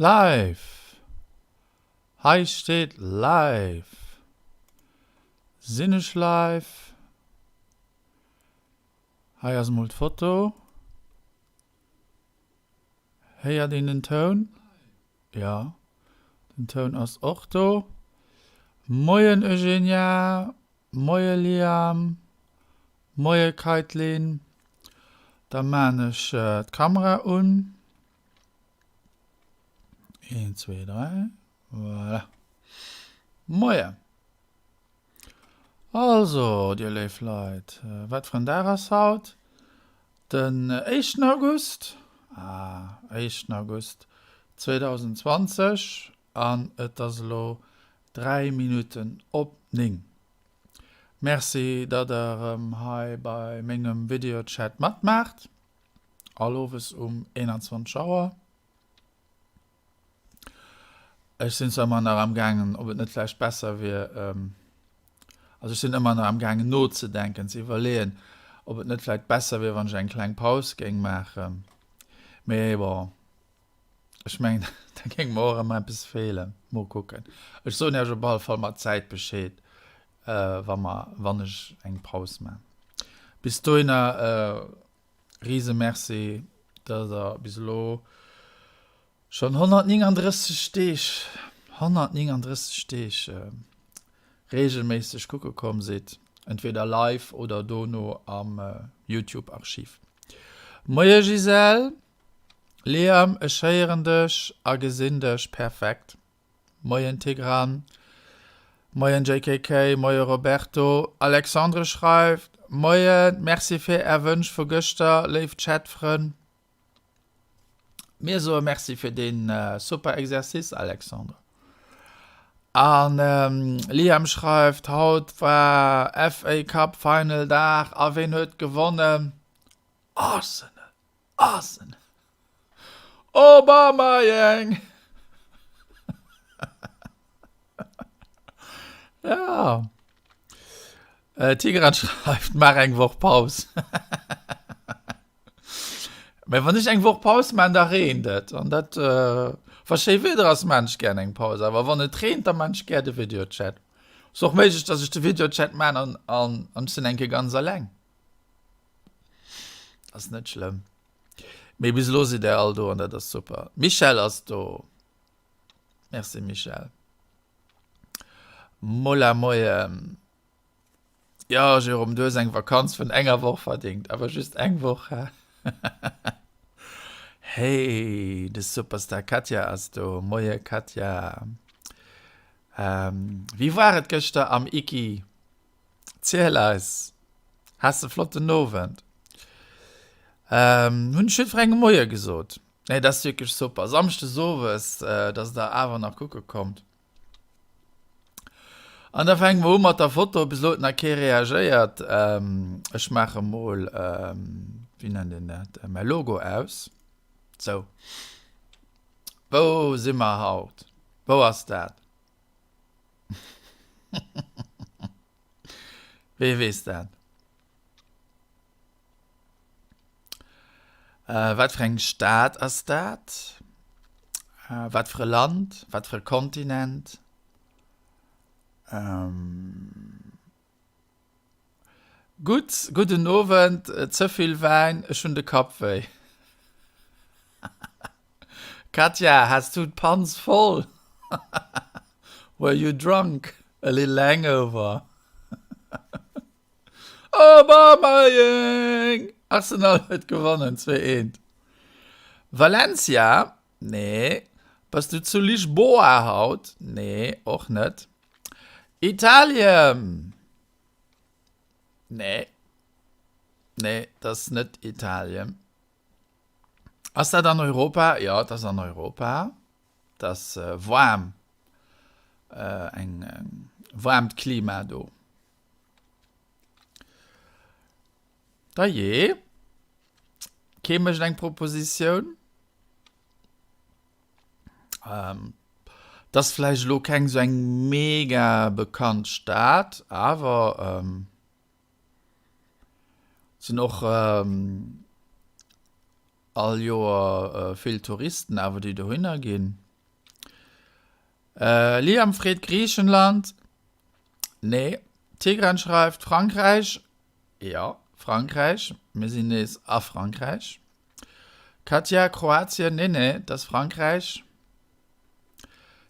Live! Hei steet live! Sinn ech live? Hei ass mol d'Foto. Héiert een den Toun? Jo, den Toun ass och do. Moien Eugenia, moie Liam, moie Kaitlyn. Da maan ech d'Kamera un. 1, 2, 3, voilà. Moien. Also, dir léif Leit, wat fir en Dag ass haut? Den éischten August, ah, éischten August 2020 an et ass elo 3 Minutten op 9. Merci, datt der erëm hei bei mengem Videochat matmaacht. All Owes um 21 Auer. Ech sinn zwar ëmmer nach am gaangen, ob et net vläicht besser wier, also ech sinn ëmmer nach am gaangen nozedenken, ze iwwerleeën, ob et net vläicht besser wier, wann ech eng kleng Paus géing maachen. Mee bon, ech mengen, da géing mer och ëmmer eppes feelen. Mol kucken. Ech soen Iech op alle Fall mat Zäit Bescheed, wa mer, wann ech eng Paus maachen. Bis dohinner, Riese Merci, dass der bis elo schonn 139 Deeg, 139 Deeg regelméisseg kucke komm sidd, entweder live oder dono am Youtube Archiv. Moie Gisèle, Liam, ech héieren dech a gesinn dech perfekt. Moien Tigran, Moien JKK, Moie Roberto, Alexandre schreift, Moien, Merci fir är Wënsch vu gëschter, léif Chatfrënn. Mir soe Merci fir deen super Exercice, Alexandre. An Liam schreift, Haut war FA Cup Final Dag a ween huet gewonnen? Arsenal! Arsenal! Aubameyang! Ja. Äh, Tigran schreift, maach eng Woch Paus. Mä wann ech eng Woch Paus maan, da reent et. An dat, äh, wa schéi Wieder ass, maan ech gär eng Paus. Awer wann et reent, da maan ech gär de Videochat. Ass och méiglech, dass ech de Videochat maan an, an, an ech sinn eng Kéier ganz alleng. Ass net schlëmm. Mee bis elo sidd der all do an dat ass super. D'Michèle ass do. Merci Michèle. Mola Moien. Jo Jérôme, du hues eng Vakanz vun enger Woch verdingt, awer just eng Woch, hä? Hey, de Superstar Katja ass do. Moie Katja. Ähm, wéi war et gëschter am Iki? Ziel eis. Has e flotten Owend? Ähm, hunn ech jiddwerengem Moie gesot. Nee, dat ass wierklech super. Samschdes owes, äh, dass der awer nach kucke kommt. An da fänke mer u mat der Foto. Bis elo huet nach kee reagéiert. Ähm, ech maache mol, ähm, wéi nennt een dat, mäi Logo aus. Sou. Wou si mer haut? Wou ass dat? Wee weess dat? Äh, wat fir eng Stad ass dat? Äh, wat fir e Land? Wat fir e Kontinent? Ähm, Gutt, gudden Owend, ze vill Wäin, ech hunn de Kapp wéi. Katja, has du d'Panz voll? Were you drunk? A little hangover? Aubameyang! Arsenal huet gewonnen, 2, 1. Valencia? Nee. Bass du zu Lisboa haut? Nee, och net. Italien? Nee. Nee, dat ass net Italien. Ass dat an Europa? Jo, dat ass an Europa. Dat ass waarm. Eng waarmt Klima do. Dajee. Kee mécht eng Propositioun. Ähm, dat ass vläicht elo keng esou eng mega bekannt Stad, awer ähm, sinn och ähm, all Joer äh, vill Touristen awer déi dohinner ginn. Liam freet Griichenland. Nee. Tigran schreift Frankräich. Jo, Frankräich. Mir sinn nees a Frankräich. Katja, Kroatien. Nee, nee, et ass Frankräich.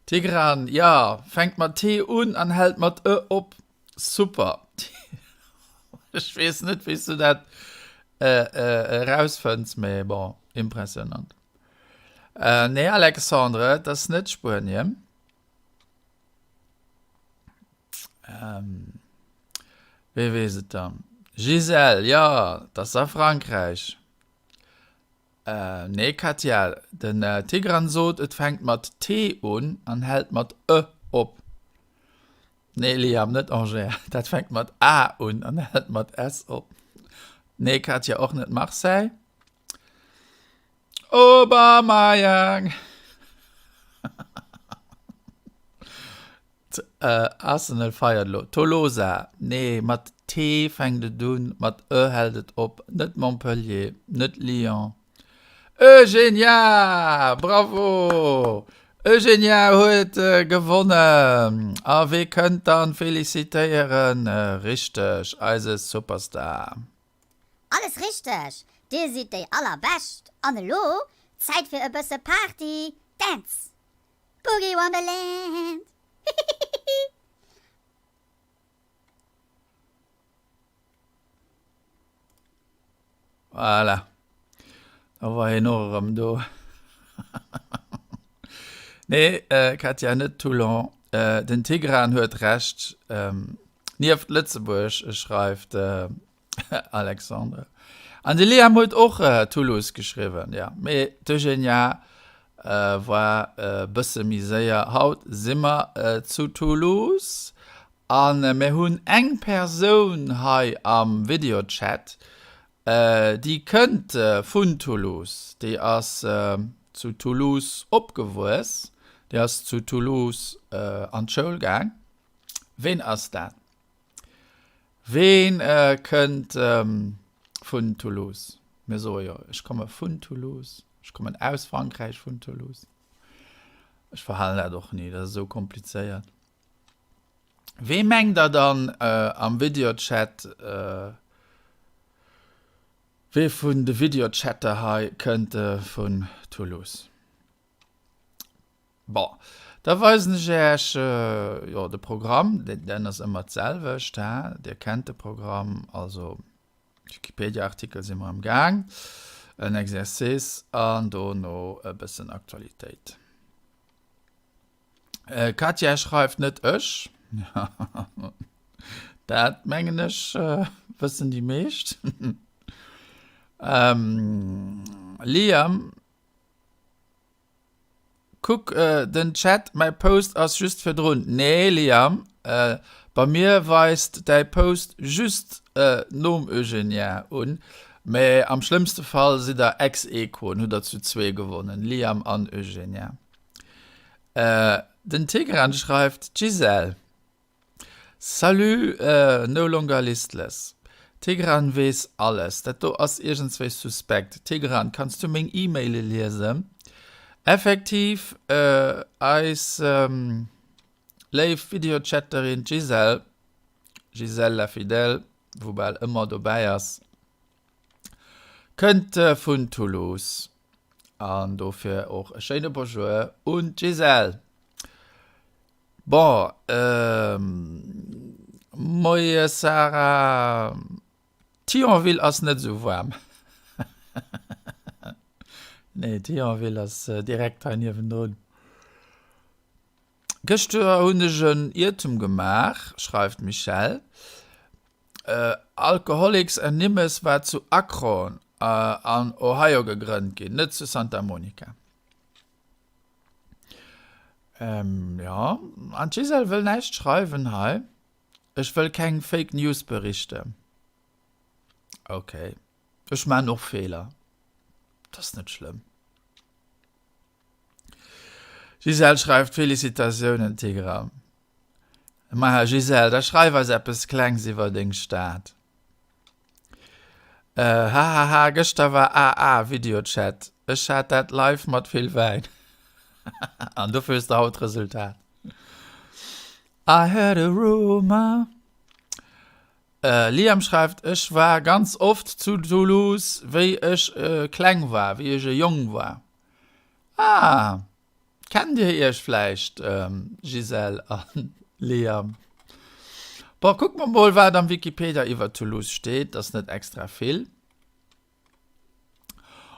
Tigran, Jo, fänkt mat T un an hält mat e op. Super. Ech weess net, wéi s du dat erausfënns, mee bon, impressionant. Nee, Alexandre, et ass net Spuenien. Wee weess et dann? Gisèle, Jo, et ass a Frankräich. Nee Katja, den Tigran sot et fänkt mat T un an hält mat e op. Nee Liam, net Angers, dat fänkt mat A un an hält mat S op. Nee Katja, och net Marseille. Aubameyang! Arsenal feiert elo. Tolosa, nee, mat T fänkt et un, mat E hält et op. Net Montpellier, net Lyon. Eugenia! Bravo! Eugenia huet gewonnen! A wee kënnt dann felicitéieren? Richteg, eise Superstar! Alles richteg! Dir sidd déi allerbescht! An elo Zäit fir e bësse Party! Dance! Boogie Wonderland! Hihihihi! Voilà. Da war hien och erëm do. Nee, Katja, net Toulon. Den Tigran huet Recht. Nieft Lëtzebuerg, schreift Alexandre. An de Liam huet och Toulouse geschriwwen, jo. Mee d'Eugenia war e bësse méi séier. Haut si mer zu Toulouse A mir hunn eng Persoun hei am Videochat, déi kënnt vun Toulouse, déi ass zu Toulouse opgewuess, déi ass zu Toulouse an d'Schoul gaang. Ween ass dat? Ween kënnt vun Toulouse? Mir soe jo, ech komme vun Toulouse, ech kommen aus Frankräich vun Toulouse. Ech verhalen dat och ni, dat ass esou komplizéiert. Wee mengt der dann am Videochat, wee vun de Videochatter hei kënnt vun Toulouse? Bon, da weisen ech Äech jo de Programm, deen ass ëmmer d'selwecht, he, Dir kennt de Programm, also Wikipedia-Artikel si mer am Gaang, en Exercice an dono e bëssen Aktualitéit. Katja schreift, net ech. Dat mengen ech wëssen déi meescht. Liam, kuck den Chat, mäi Post ass just virdrun. Nee Liam, bei mir weist däi Post just nom Eugenia un. Mä am schlëmmste Fall sidd der ex aequo an hutt der zu zwee gewonnen, Liam an Eugenia. Den Tigran schreift, D'Gisèle. Salut No longer listless. Tigran weess alles. Dat do ass iergendswéi suspekt. Tigran, kanns du meng E-Maile liesen? Effektiv, eis léif Videochatterin d'Gisèle, Gisèle la fidèle, wou bal ëmmer dobäi ass, Kënnt vun Toulouse an dofir och e schéine Bonjour un d'Gisèle. Bon, moie Sarah, Thionville ass net esou waarm. Nee, Thionville ass direkt hei niewendrun. Gëschter hunn ech en Iertum gemaach, schreift d'Michèle. Alcoholics Anonymous war zu Akron an Ohio gegrënnt ginn, net zu Santa Monica. Jo, an d'Gisèle wëll näischt schreiwen hei. Ech wëll keng Fake News berichten. Ok, ech maan och Feeler, dat ass net schlëmm. Gisèle schreift, Félicitatiounen Tigra. Maja Gisèle, da schreif eis eppes Klengs iwwer deng Stad. Hahaha, gëschter war AA Videochat, ech hat dat live mat vill Wäin. An dofir hues de haut d'Resultat. I heard a rumor. Liam schreift, Ech war ganz oft zu Toulouse, wéi ech kleng war, wéi ech e Jong war. Ah, kennt dir iech vläicht, Gisèle a Liam? Bon, kucke mer mol, wat am Wikipedia iwwer Toulouse steet. Ass net extra vill.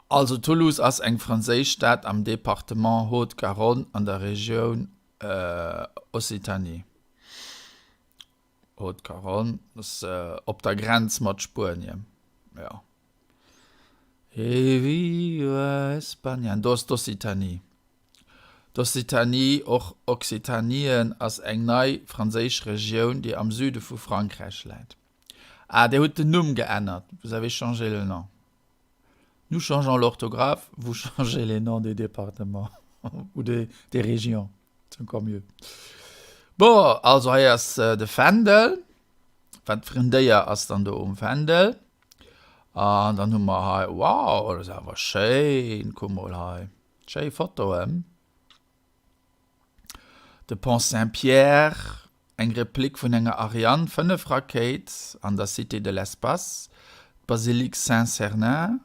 Also Toulouse ass eng franséisch Stad am Departement Haute-Garonne an der Regioun Occitanie. Haute-Garonne ass op der Grenz mat Spuenien, jo. Et viva España! An do ass d'Occitanie. D'Occitanie, och Occitanien, ass eng nei franséisch Regioun, déi am Süde vu Frankräich läit. Ah, Dir hutt den Numm geännert, vous avez changé le nom. Nous changeons l'orthographe, vous changez les noms des départements ou des, des régions. C'est encore mieux. Bon, also hei ass de Fändel. Wat fir en Déier ass dann do um Fändel? An dann hu mer hei, wow, dat ass awer schéin, kuck mol hei, schéi Fotoen. De Pont Saint-Pierre, eng Replik vun enger Ariane 5 Rakéit an der Cité de l'Espace, d'Basilique Saint-Sernin,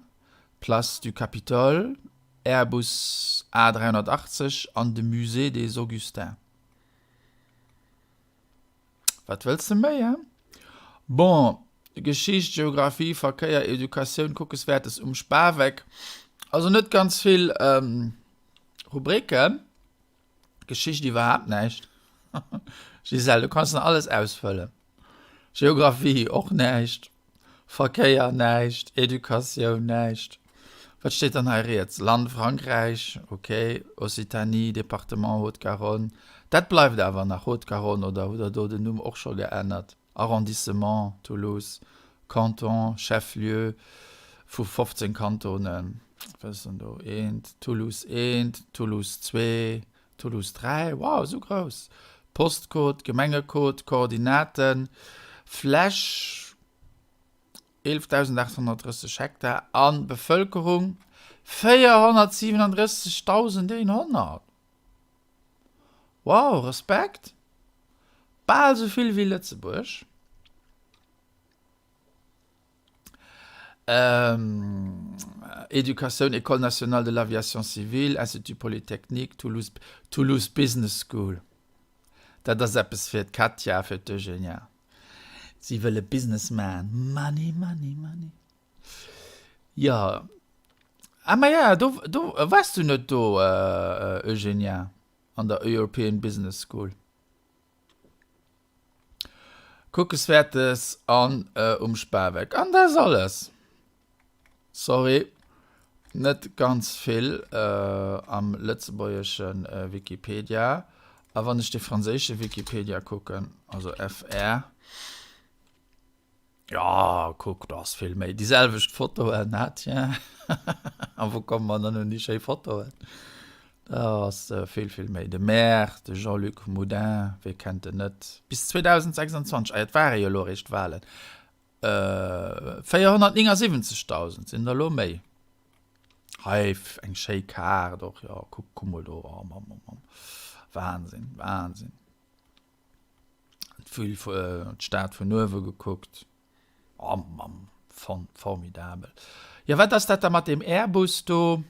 d'Place du Capitole, Airbus A 380 an de Musée des Augustins. Wat wëlls de méi, hein? Bon, Geschicht, Geographie, Verkéier, Educatioun, Kuckeswäertes um Spaweck. Also net ganz vill Rubriken. Geschicht iwwerhaapt näischt. Gisèle, du kanns nach alles ausfëllen. Geographie och näischt. Verkéier näischt. Educatioun näischt. Wat steet dann hei riets? Land Frankräich, ok. Occitanie, Département Haute-Garonne. Dat bleift awer nach Haute-Garonne, oder hutt der do den Numm och scho geännert? Arrondissement Toulouse, Canton, Chef-lieu vu 15 Kantonen, wat ass dann do, eent, Toulouse eent, Toulouse zwee, Toulouse dräi, wow, esou grouss, Postcode, Gemengecode, Koordinaten, Fläch, 11.830 Hektar an Bevëlkerung, 437.100. Wow, Respekt! Bal esou vill wéi Lëtzebuerg. Educatioun, École nationale de l'aviation civile, Institut polytechnique, Toulouse, Toulouse Business School. Dat ass eppes fir d'Katja, fir d'Eugenia. Si wëlle Businessman. Money, money, money. Jo. Ah maja, do, do waars du net do, Eugenia, an der European Business School. Kuckeswäertes an um Spaweck. An dat ass alles. Sorry, net ganz vill am lëtzebuergesche Wikipedia. A wann ech de franséische Wikipedia kucken, also FR, Jo, kuck, do ass vill méi. Déi selwecht Fotoen, ah tiens. A wou komme mer dann un déi schéi Fotoen? Do ass vill, vill méi. De Maire, de Jean-Luc Moudin, wee kennt en net? Bis 2026, ah jo, et ware jo elo eréischt Walen, 479.000 sinn der elo méi. Hei eng schéi Kaart och, jo, kuck, kuck mol do, oh Mamm, oh Mamm, Wahnsinn, Wahnsinn. D'Vue, d'Stad vun uewe gekuckt. Oh Mamm, formidabel. Jo, wat ass dat da mat deem Airbus do?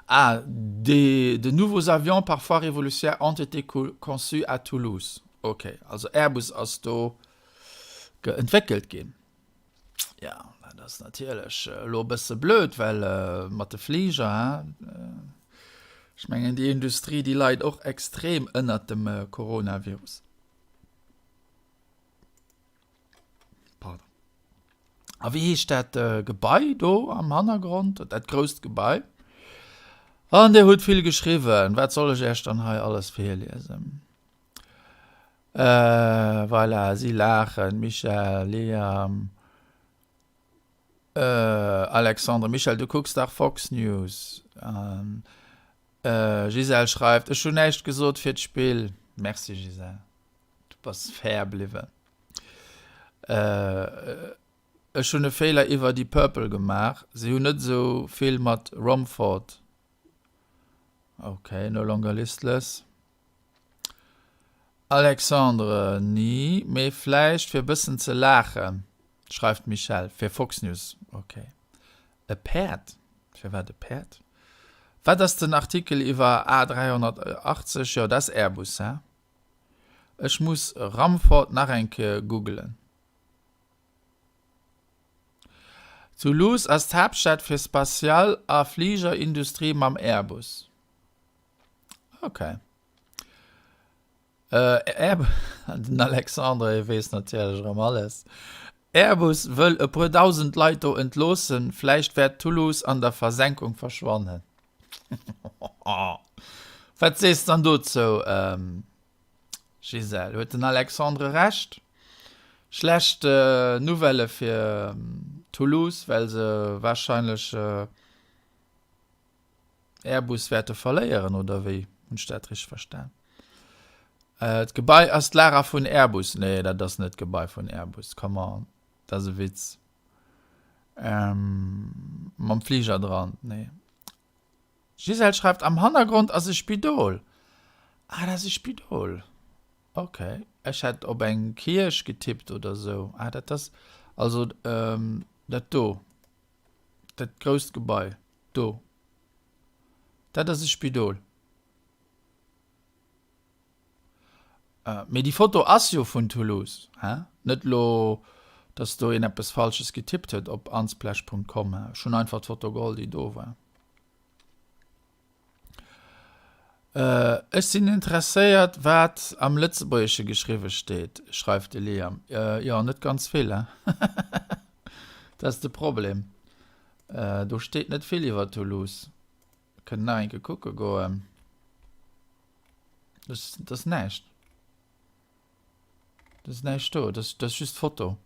Ah, des, de nouveaux avions parfois révolutionnaires ont été conçus à Toulouse. Ok, also Airbus ass do entwéckelt ginn. Ja, dat ass natierlech elo e bësse blöd, well mat de Fliger, hein, ech mengen déi Industrie, déi leit och extrem ënnert dem Coronavirus. Pardon. A wéi heescht dat Gebai do am Hannergrond, dat grousst Gebai? An Dir hutt vill geschriwwen, wat soll ech Iech dann hei alles virliesen? Voilà, si laachen, Michèle, Liam, Alexandre, Michèle, du kucks dach Fox News. Gisèle schreift, Ech hunn näischt gesot fir d'Spill. Merci Gisèle, du bass fair bliwwen. Ech hunn e Feeler iwwer déi Purple gemaach, si hunn net esou vill mat Romford. Ok, no longer listless. Alexandre, Ni, mee vläicht fir bëssen ze laachen, schreift d'Michèle fir Fox News. Ok. E Päerd? Firwat e Päerd? Wat ass den Artikel iwwer A380? Jo, dat ass Airbus, hä? Ech muss Ramfort nach eng Kéier googelen. Toulouse ass d'Haaptstad fir Spatial a Fligerindustrie mam Airbus. Ok. Den Alexandre, hie weess natierlech erëm alles. Airbus wëll e puer dausend Leit do entloossen, vläicht wäert Toulouse an der Versenkung verschwannen. Wat sees dann dozou, Gisèle? Huet den Alexandre Recht? Schlecht Nouvellë fir Toulouse, well se warscheinlech Airbus wäerte verléieren, oder wéi hunn ech dat richteg verstan? D'Gebai ass d'Lager vun Airbus. Nee, dat ass net d'Gebai vun Airbus. Come on, dat ass e Witz. Mam Fliger dran, nee. Gisèle schreift, Am Hannergrond ass e Spidol. Ah, dat ass e Spidol. Ok. Ech hätt op eng Kierch getippt oder sou. Ah, dat ass also dat do. Dat grousst Gebai do, dat ass e Spidol. Mee déi Foto ass jo vun Toulouse, hä? Net lo, dass do een eppes Falsches getippt huet op unsplash.com, hä? Ech hunn einfach d'Foto geholl, déi do war. Ech sinn interesséiert, wat am Lëtzebuergesche geschriwwe steet, schreift de Liam. Jo, net ganz vill, he? Dat ass de Problem. Do steet net vill iwwer Toulouse. Kënnen nach eng Kéier kucke goen. Dat ass näischt. Dat ass näischt do. Dat ass just d'Foto.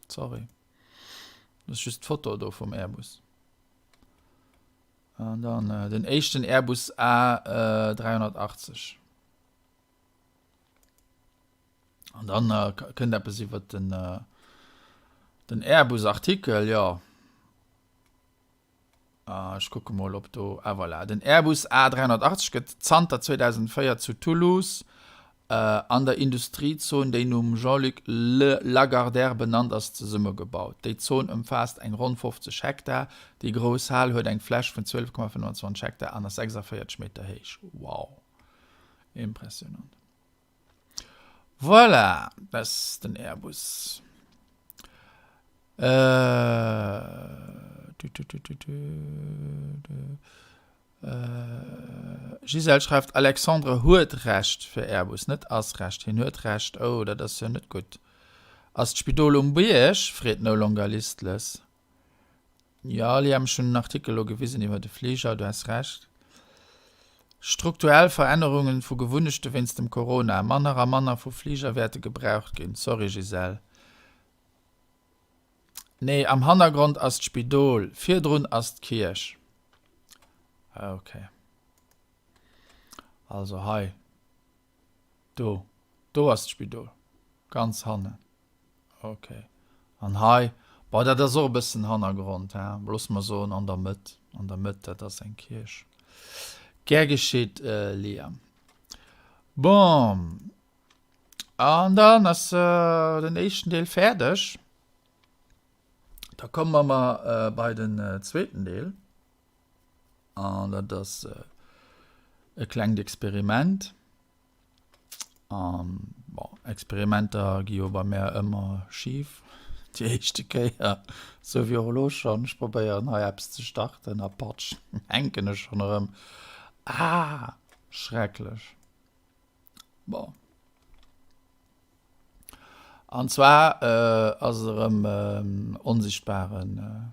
Sorry. Dat ass just d'Foto do vum Airbus. An dann äh, den éischten Airbus A380. An dann äh, kënnt eppes iwwer den, äh, den Airbus-Artikel, ja. Ah, ech kucke mol, ob do. Ah, voilà. Den Airbus A380 gëtt zanter 2004 zu Toulouse an der Industriezon, déi nom Jean-Luc Lagardère benannt ass, zesummegebaut. Déi Zon ëmfaasst eng ronn 50 Hektar. Déi grouss Hal huet eng Fläch vun 12,25 Hektar an ass 46 Meter héich. Wow! Impressionant. Voilà, dat ass den Airbus. Gisèle schreift, Alexandre huet Recht fir Airbus, net ass Recht. Hien huet Recht. Oh, dat ass jo net gutt. Ass d'Spidol um Bierg? freet No Longer Listless. Jo, Liam, ech hunn den Artikel elo gewisen iwwer de Fliger, du has Recht. Strukturell Verännerungen vu Gewunnechte wéinst dem Corona, Manner a manner vu Fliger wäerte gebraucht ginn. Sorry Gisèle. Nee, am Hannergrond ass d'Spidol, virdrun ass d'Kierch. Ok. Also hei, do, do ass d'Spidol, ganz hannen. Ok. An hei, bon, dat ass och e bëssen Hannergrond, he, loosse mer soen an der Mëtt, an der Mëtt, dat ass eng Kierch. Gär geschitt, Liam. Bon, An dann ass den éischten Deel fäerdeg. Da komme mer bei den zweeten Deel. An dat ass e klengt Experiment. An bon, Experimenter gi jo bei mär ëmmer schif. Déi éischte Kéier, sou wéi och elo schonn. Ech probéieren hei eppes ze starten a patsch, hänken ech schonn erëm. Ah, schrecklech. Bon. An zwar äh, ass et erëm äh, onsichtbaren äh,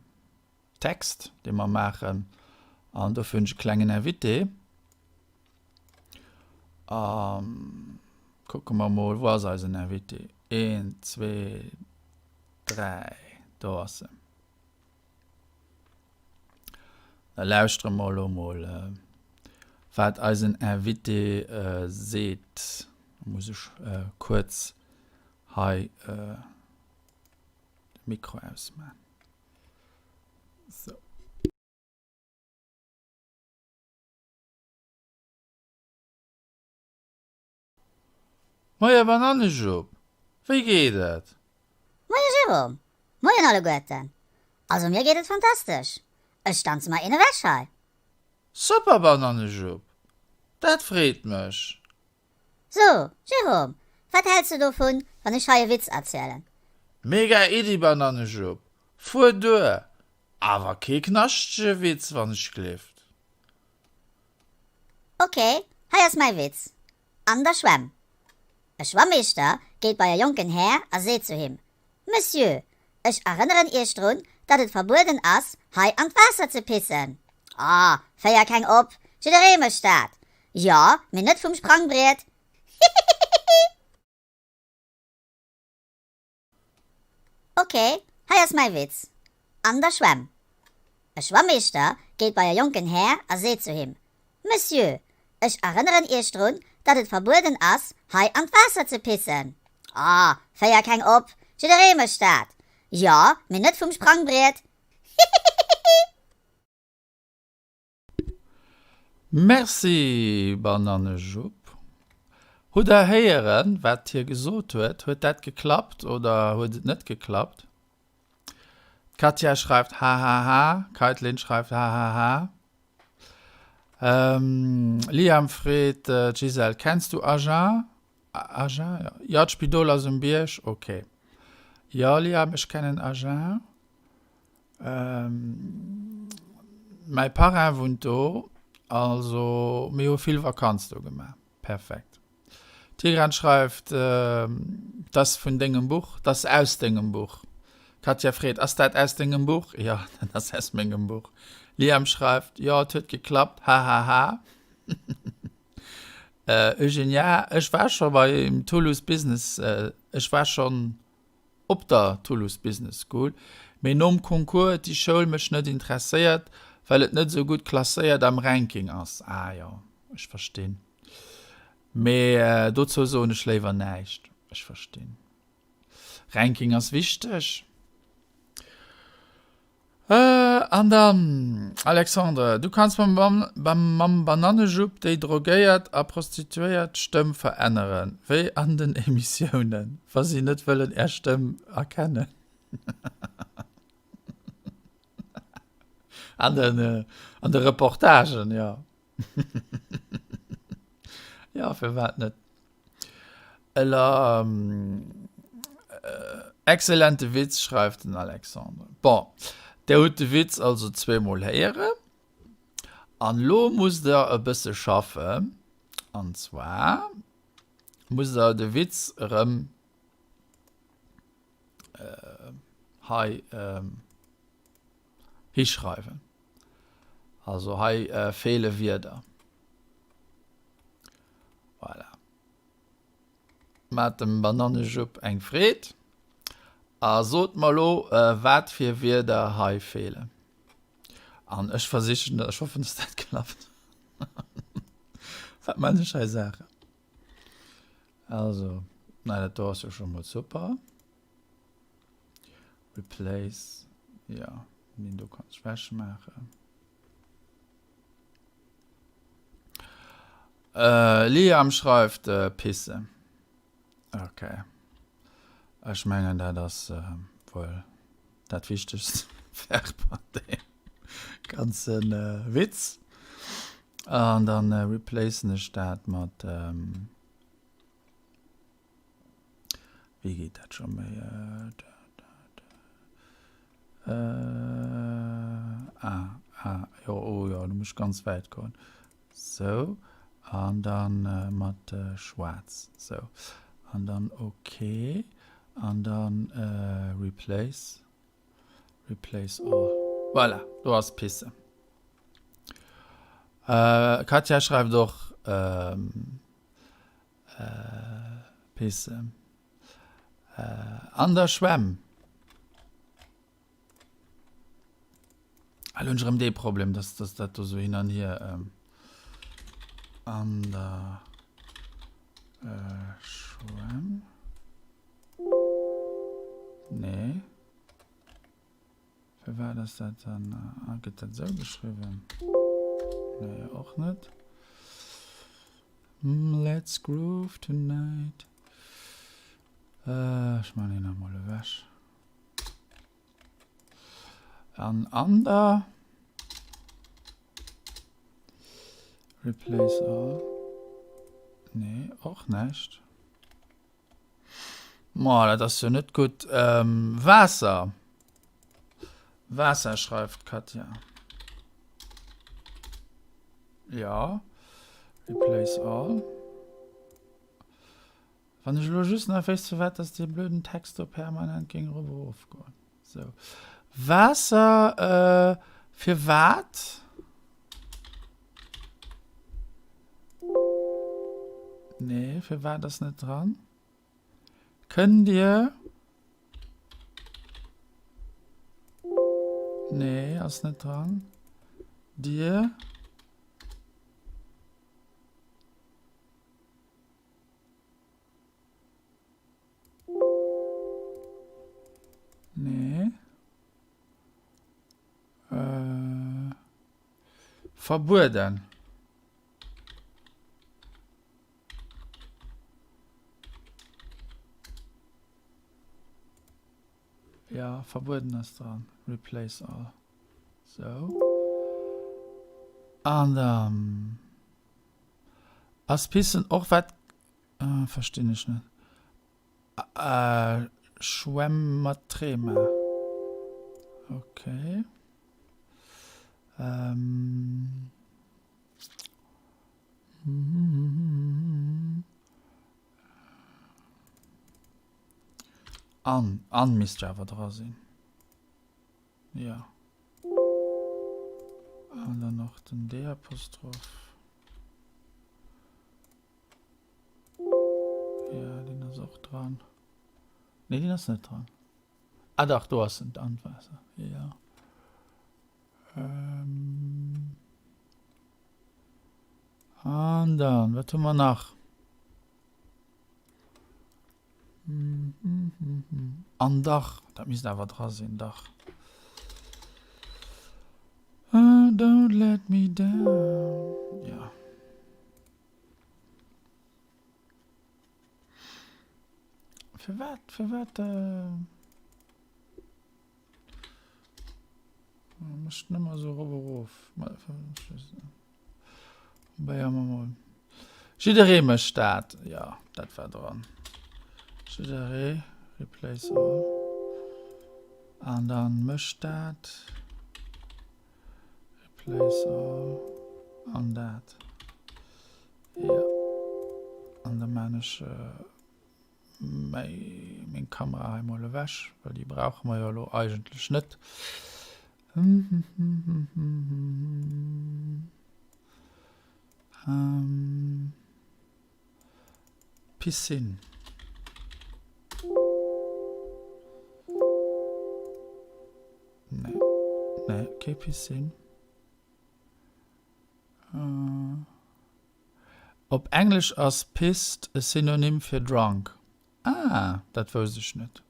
Text, dee mer maachen. An dofir hunn ech e klengen Invité. An kucke mer mol, wou ass eisen Invité? Een, zwee, dräi, do ass en. Da lauschtere mer elo mol, wat eisen Invité seet. Da muss ech kuerz hei de Mikro ausman. Sou. Moie Banannejupp, wéi geet et? Moie Jérôme, moien alleguerten. Also mir geet et fantastesch, ech danze mer een ewech hei. Super Banannejupp, dat freet mech. So, Jérôme, wat häls de dovun, wann ech hei e Witz erzielen? Mega Iddi Banannejupp, fuer duer, awer kee knaschtege Witz wann ech glift. Ok, hei ass mäi Witz, An der Schwämm. E Schwammeeschter geet bei e jonken Här a seet zu him, Monsieur, ech erënneren Iech drun, datt et verbueden ass, hei an d'Waasser ze pissen. Oh, féier keng op, jidderee mécht dat. Jo, mee net vum Sprangbriet. Hihihihi. Ok, hei ass mäi Witz, An der Schwämm. E Schwammeeschter geet bei e jonken Här a seet zu him, Monsieur, ech erënneren Iech drun, datt et verbueden ass, hei an d'Waasser ze pissen. Oh, féier keng op, jidderee mécht dat. Jo, mee net vum Sprangbriet. Hihihihi. Merci Banannejupp. Hutt der héieren wat hie gesot huet? Huet dat geklappt oder huet et net geklappt? D'Katja schreift hahaha, Kaitlyn schreift hahaha. Liam freet d'Gisèle, Kennst du Agen? Agen? Jo, d'Spidol ass um Bierg. Ok. Jo Liam, ech kennen Agen. Mäi Parrain wunnt do, also mir hu vill Vakanz do gemaach. Perfekt. Tigran schreift, T'ass vun dengem Buch, t'ass aus dengem Buch. Katja freet, Ass dat aus dengem Buch? Jo, dat ass aus mengem Buch. Liam schreift, Jo, et huet geklappt, hahaha. Eugenia, Ech war scho beim Toulouse Business, ech war schonn op der Toulouse Business School, mee nom Concours huet déi Schoul mech net interesséiert, well et net esou gutt klasséiert am Ranking ass. Ah jo, ech verstinn. Mee dozou soen ech léiwer näischt. Ech verstinn. Ranking ass wichteg. An dann, Alexandre, du kanns mam Banannejupp déi drogéiert a prostituéiert Stëmm veränneren, wéi an den Emissiounen, wa si net wëllen är Stëmm erkennen. An den, an de Reportagen, jo. Jo, firwat net? Ela Excellente Witz, schreift den Alexandre. Bon, der hutt de Witz also zweemol héieren. An elo musst der e bësse schaffen. An zwar musst der de Witz erëm hei hischreiwen. Also hei feele Wierder. Voilà. Maat dem Banannejupp eng Freed a sot mer lo wat fir Wierder hei feelen. An ech versichen, ech hoffen dass dat klappt. Wat man ech hei Saachen? Also, nei dat do ass jo scho mol super. Replace, ja, den do kann ech wech maachen. Liam schreift Pisse. Ok. Ech mengen dat ass wuel dat wichtegst Verb an deem ganze Witz. An dann replacen ech dat mat. Wéi geet dat scho méi? Ah, ah, jo, oh jo, do muss ech ganz wäit goen. Sou, an dann mat schwaarz. Sou, an dann ok, an dann replace, replace all. Voilà, do ass Pisse. Katja schreift och. Pisse. An der Schwämm. Elo hunn ech erëm dee Problem, dass dass dat do sou hin an hier. An der Schwämm. Nee. Firwat ass dat dann, ah, gëtt dat esou geschriwwen? Nee, och net. Let's groove tonight. Ech man hien emol ewech. An an der Replace all. Nee, och näischt. Ma dat ass jo net gutt. Ähm, Waasser. Waasser schreift d'Katja. Ja. Replace all. Wann ech elo just nach wéisst, firwat dass dee blöden Text do permanent géing erop erof goen. Sou. Waasser, äh, firwat? Nee, firwat ass net dran? Kënnt Dir. Nee, ass net dran. Dir. Nee. Äh, verbueden. Ja, verbueden ass dran. Replace all. So. An dann ass Pissen och wat äh, verstinn ech net. Äh, Schwämm mat Trema. Okay. Ähm. An, an misst jo awer dra sinn. Ja. An dann noch den D-Apostroph. Ja, den ass och dran. Nee, den ass net dran. Ah dach, do ass en, d'Antwaasser. Ja. Ähm. An dann, wat hu mer nach? An dach, dat misst awer dra sinn, dach. Uh, don't let me down. Ja. Firwat, firwat, äh... Mécht nëmmer esou erop erof. Probéiere mer mol. Jidderee mécht dat. Jo, dat war dran. Jidderee, replace all. An dann mécht dat. Replace all. An dat. Jo. An da maan ech. Mäi meng Kamera hei mol ewech, well déi brauche mer jo elo eigentlech net. Ähm, Piscine. Nee, nee, kee Piscine. Äh. Op Englesch ass pissed e Synonym fir drunk. Ah, dat wousst ech net.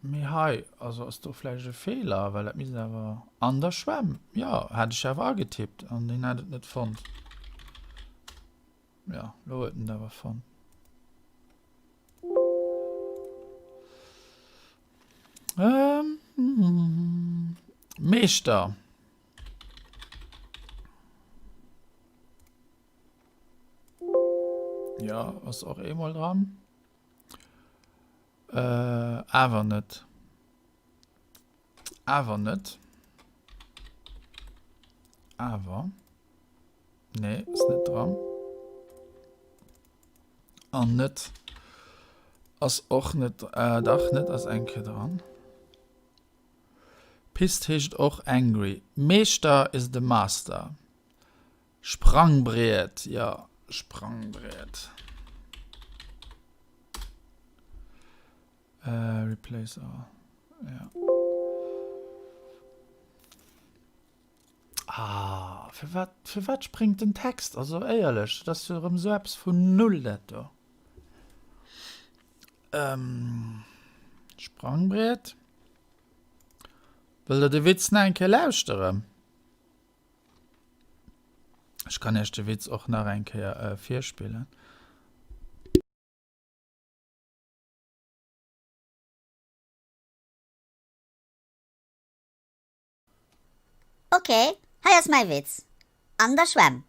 Mee hei, also ass do vläicht e Feeler, well dat misst awer an der Schwämm, jo, hat ech awer agetippt an deen hat et net fonnt. Jo, lo huet en et awer fonnt. Meeschter. Ja, ass och eemol dran. Äh, awer net. Awer net. Awer. Nee, ass net dran. An net ass och net, äh, dach net ass eng Kéier dran. Pissed heescht och angry. Meeschter is the master. Sprangbriet, jo, Sprangbriet. Äh, replace all, ja. Ah, firwat, firwat spréngt den Text? Also éierlech, dat ass jo erëm esou eppes vun null dat do. Ähm, Sprangbriet. Wëllt der de Witz nach eng Kéier lauschteren? Ech kann iech de Witz och nach eng Kéier äh, virspillen. Ok, hei ass mäi Witz, An der Schwämm.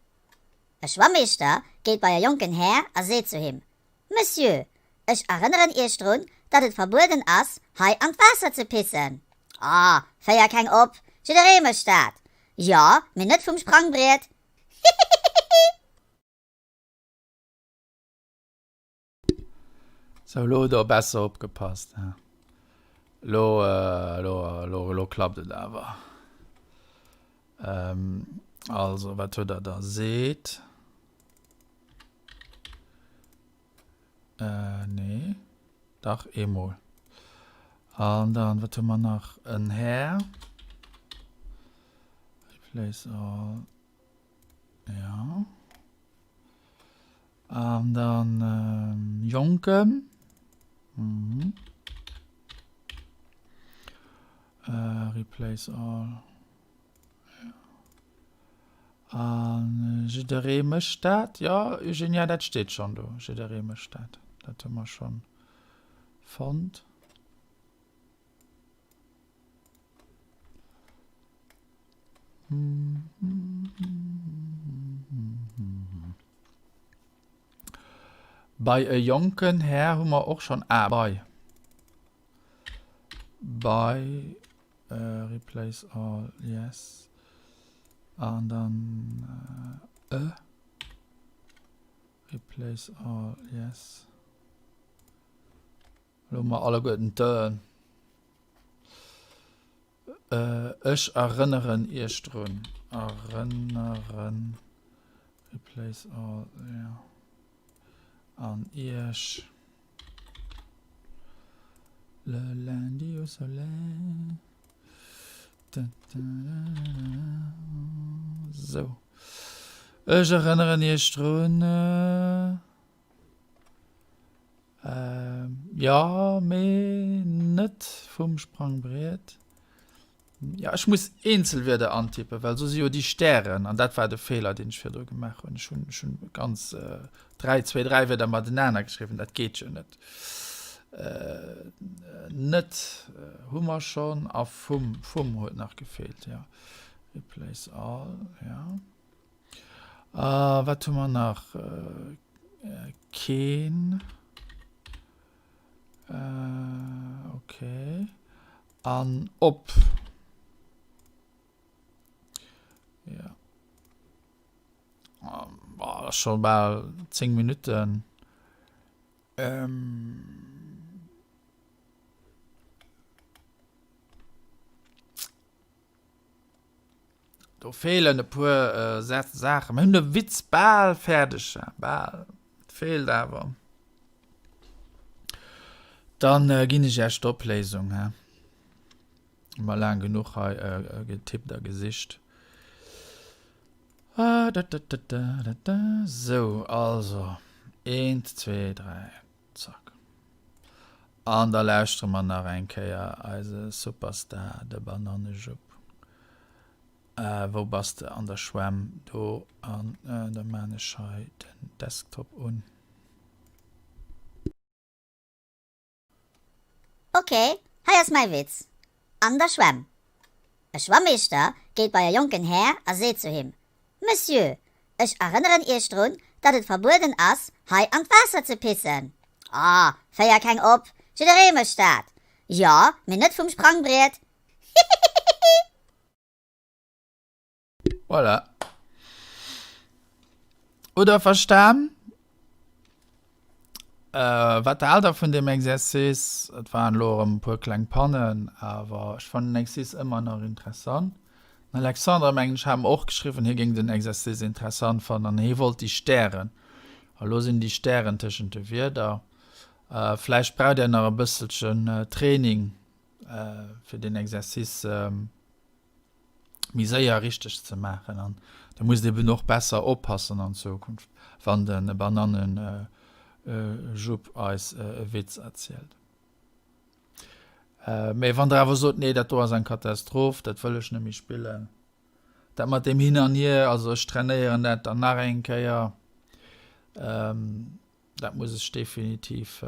E Schwammeeschter geet bei e jonken Här a seet zu him, Monsieur, ech erënneren Iech drun, datt et verbueden ass, hei an d'Waasser ze pissen. Oh, féier keng op, jidderee mécht dat. Jo, mee net vum Sprangbriet. Hihihihi. Sou, elo hutt der besser opgepasst, he? Elo, elo, elo, elo klappt et awer. Also, wat huet der da seet? Nee, dach, eemol. An dann, wat hu mer nach? En Här. Replace all. Ja. An dann Jonken. Mhm. Replace all. Ja. An jidderee mécht dat. Jo, Eugenia, dat steet schonn do. Jidderee mécht dat. Dat hu mer schonn fonnt. Bei e jonken Här hu mer och schonn a bei. Bei replace all yes an dann e replace all yes. Elo hu mer alleguerten d'Ëen. Ech erënneren Iech drun. Erënneren. Replace all, jo. An Iech. Le lundi au soleil. Da, da, da, da. Sou. Ech erënneren Iech drun. Jo, mee net vum Sprangbriet. Jo, ech muss eenzel Wierder antippen, well sou si jo déi Stären, an dat war de Feeler, deen ech virdru gemaach hunn. Ech hunn, ech hunn ganz 3, zwéi, 3 Wierder matenaner geschriwwen, dat geet jo net. Net hu mer schonn, a vum, vum huet nach gefeelt, jo. Replace all, jo. A wat hu mer nach? Keen. Okay. An op. Ja. Boah, dat ass scho bal 10 Minutten. Ähm. Do feelen e puer Saachen. Mir hunn de Witz bal fäerdeg, bal. Et feelt awer. Dann ginn ech Iech d'Opléisung, hä? Hu mer laang genuch hei getippt a gesicht. Sou, also, eent, zwee, dräi. Zack. An da lauschtere mer nach eng Kéier eise Superstar, de Banannejupp. Wou bass de? An der Schwämm do. An da maan ech hei den Desktop un. Ok, hei ass mäi Witz. An der Schwämm. E Schwammeeschter geet bei e jonken Här a seet zu him, Monsieur, ech erënneren Iech drun, datt et verbueden ass, hei an d'Waasser ze pissen. Oh, féier keng op, jidderee mécht dat. Jo, mee net vum Sprangbriet. Hihihihi. Voilà. Hutt der verstan? Äh, wat haalt der vun deem Exercice? Et waren elo erëm e puer kleng Pannen, awer ech fannen den Exercice ëmmer nach interessant. Den Alexandre, mengen ech, hat mer och geschriwwen, hie géing den Exercice interessant fannen an hie wollt déi Stären. A lo sinn déi Stären tëschent de Wierder. Vläicht braucht Dir nach e bësselchen Training, fir deen Exercice méi séier richteg ze maachen an da musst eben och besser oppassen an Zukunft wann de Bananenjupp eis e Witz erzielt. Mee wann der awer sot, nee dat do ass eng Katastroph, dat wëll ech net méi spillen, dat mat deem hin an hier, also ech trainéieren dat dann nach eng Kéier, Dat muss ech definitiv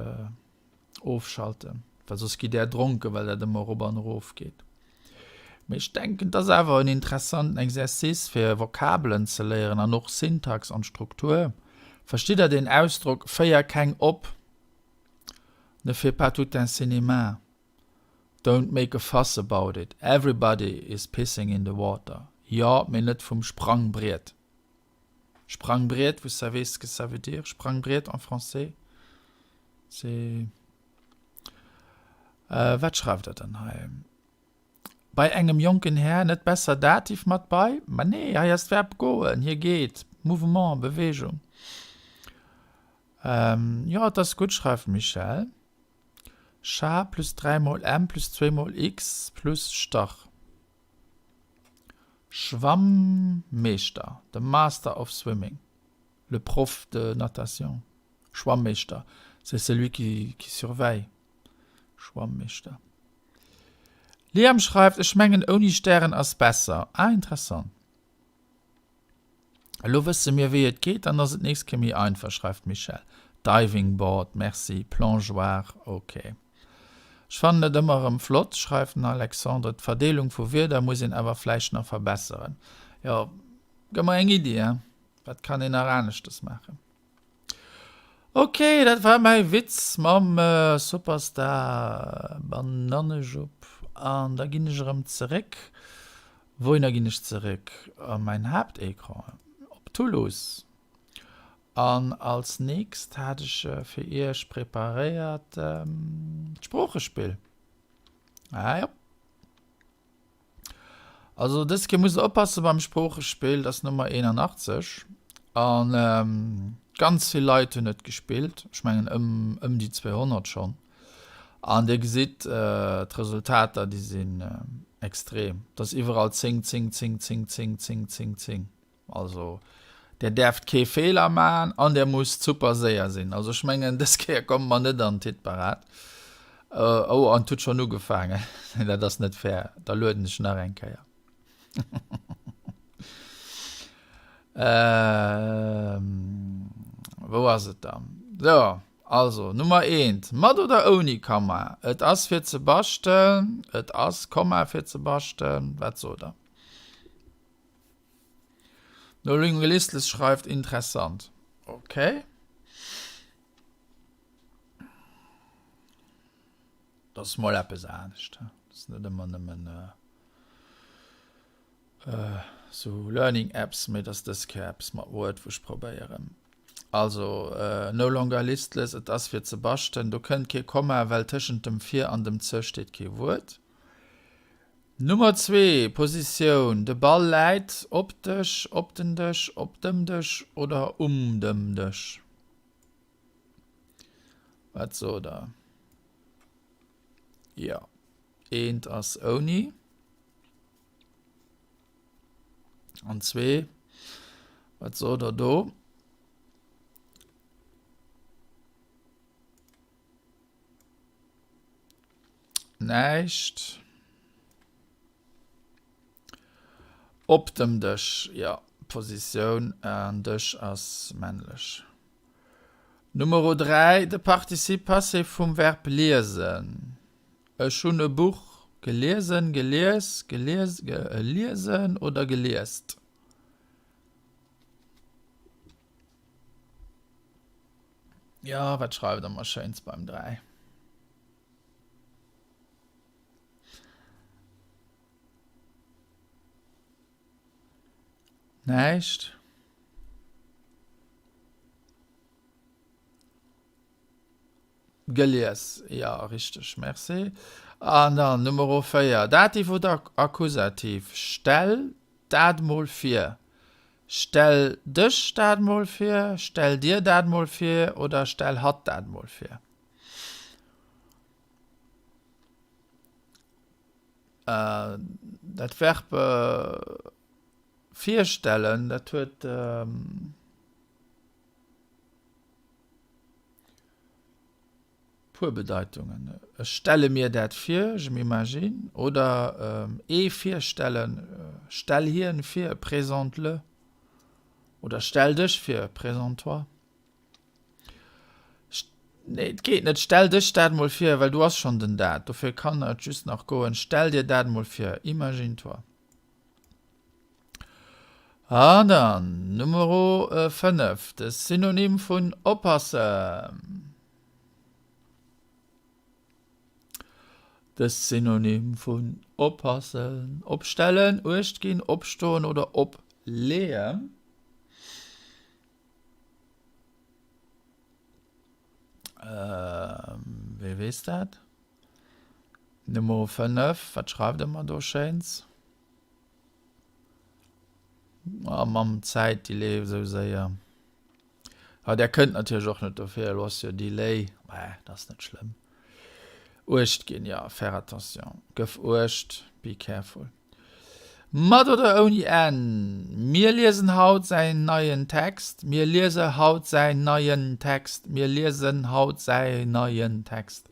ofschalten, well soss gitt där dronken, well dat ëmmer erop an erof geet. Mee ech denken, et ass awer en interessanten Exercice, fir Vokabelen ze léieren an och Syntax an Struktur. Verstitt Der den Ausdrock féier keng op? Ne fais pas tout un cinéma. Don't make a fuss about it. Everybody is pissing in the water. Jo, mee net vum Sprangbriet. Sprangbriet, vous savez ce que ça veut dire, Sprangbriet en français? C'est. Wat schreift Der dann hei? Bei engem jonken Här, net besser Dativ mat bei? Ma nee, hei ass d'Verb goen, hie geet, Mouvement, Bewegung. Jo, et ass gutt, schreift d'Michèle. Scha plus 3 mol m plus 2 mol x plus Stach. Schwammeeschter, the master of swimming, le prof de natation. Schwammeeschter, c'est celui qui qui surveille. Schwammeeschter. Liam schreift, Ech mengen ouni Stären ass besser. Ah, interessant. Elo wësse mir wéi et geet, dann ass et nächst Kéier méi einfach, schreift d'Michèle. Diving board, merci. Plongeoir, ok. Ech fannen et ëmmer erëm flott, schreift den Alexandre. D'Verdeelung vu Wierder muss een awer vläicht nach verbesseren. Jo, gëff mer eng Iddi, hein? Wat kann een nach aneschtes maachen? Ok, dat war mäi Witz mam Superstar Banannejupp. An da ginn ech erëm zeréck. Wouhinner ginn ech zeréck? A mäin Haaptécran, op Toulouse. An als nächst hat ech fir iech preparéiert d'Sproochespill. Ah jo. Also dës Kéier musst der oppasse beim Sproochespill, dat ass Nummer 81 an ganz vill Leit hunn et gespillt, ech mengen ëm ëm déi 200 schonn. An dir gesitt d'Resultater, déi sinn extrem. Et ass iwwerall 10, 10, 10, 10, 10, 10, 10, 10. Also där däerft kee Feeler maachen an där musst super séier sinn. Also ech mengen dës Kéier komme mer net an d'Hitparad. Oh an et huet schonn ugefaangen. Dat ass net fair. Da lueden ech nach eng Kéier. Wou ass et dann? Sou, also Nummer eent, mat oder ouni Komma? Et ass fir ze baschten, et ass Komma fir ze baschten. Wat sot der? No Lingualistless schreift interessant. Okay. Dat ass mol eppes anescht. Dat ass net ëmmer nëmmen äh, äh, so Learning Apps, mee dat ass dës Kéier eppes mat Word, wou ech probéieren. Also äh, no longer listless, et ass fir ze baschten. Do kënnt kee Komma, well tëschent dem fir an dem ze steet kee Wuert. Nummer zwee, Positioun, De Ball läit op Dësch, op den Dësch, op dem Dësch oder um dem Dësch. Wat sot der? Jo, eent ass ouni. An zwee, wat sot der do? Näischt. Op dem Dësch, jo. Positioun an Dësch ass männlech. Numero 3, de Participe passé vum Verb liesen. Ech hunn e Buch geliesen, gelies, gelies, geliesen oder geliest. Jo, wat schreift der mer Schéins beim 3? Näischt? Gelies, jo, richteg, merci. An dann Numero 4, Dativ oder Akkusativ, Stell dat mol vir. Stell dech dat mol vir, stell dir dat mol vir oder stell hatt dat mol vir. Dat Verb virstellen, dat huet. Puer Bedeitungen, Ech stelle mir dat vir, je m'imagine, oder ee virstellen, stell hien vir, présente-le, oder stell dech vir, présente-toi. Nee, et geet net. Stell dech dat mol vir, well du ass schonn den dat. Dofir kann et just nach goen. Stell dir dat mol vir. Imagine-toi. An dann Numero 5, de Synonym vun oppassen. De Synonym vun oppassen, opstellen, uecht ginn, opstoen oder opleeën. Wee weess dat? Nummer 5, wat schreift der mer do Schéins? Ah, mam Zäit, déi leeft esou séier. Ah, där kënnt natierlech och net dofir, elo ass jo Delay. Mä dat ass net schlëmm. Uecht ginn, jo, faire attention. Gëff uecht, be careful. Mat oder ouni N? Mir liesen haut säin neien Text. Mir liese haut säin neien Text. Mir liesen haut säi neien Text.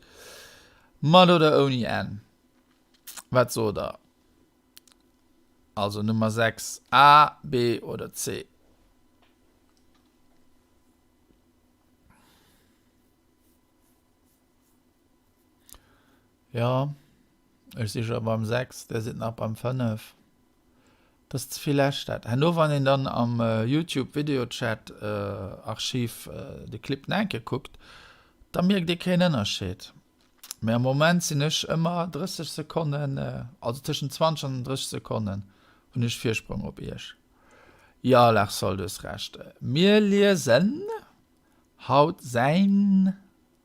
Mat oder ouni N? Wat sot der? Also Nummer 6, A, B oder C? Jo, ech si scho beim 6, där sidd nach beim 5. Dat ass ze vill echt dat. Herno wann een dann am Youtube Videochat Archiv de Clip nach eng Kéier kuckt, da mierkt ee keen Ënnerscheed. Mee am Moment sinn ech ëmmer 30 Sekonnen, also tëschent 20 an 30 Sekonnen hunn ech Virsprong op iech. Jo Larsol, du hues Recht. Mir liesen haut säin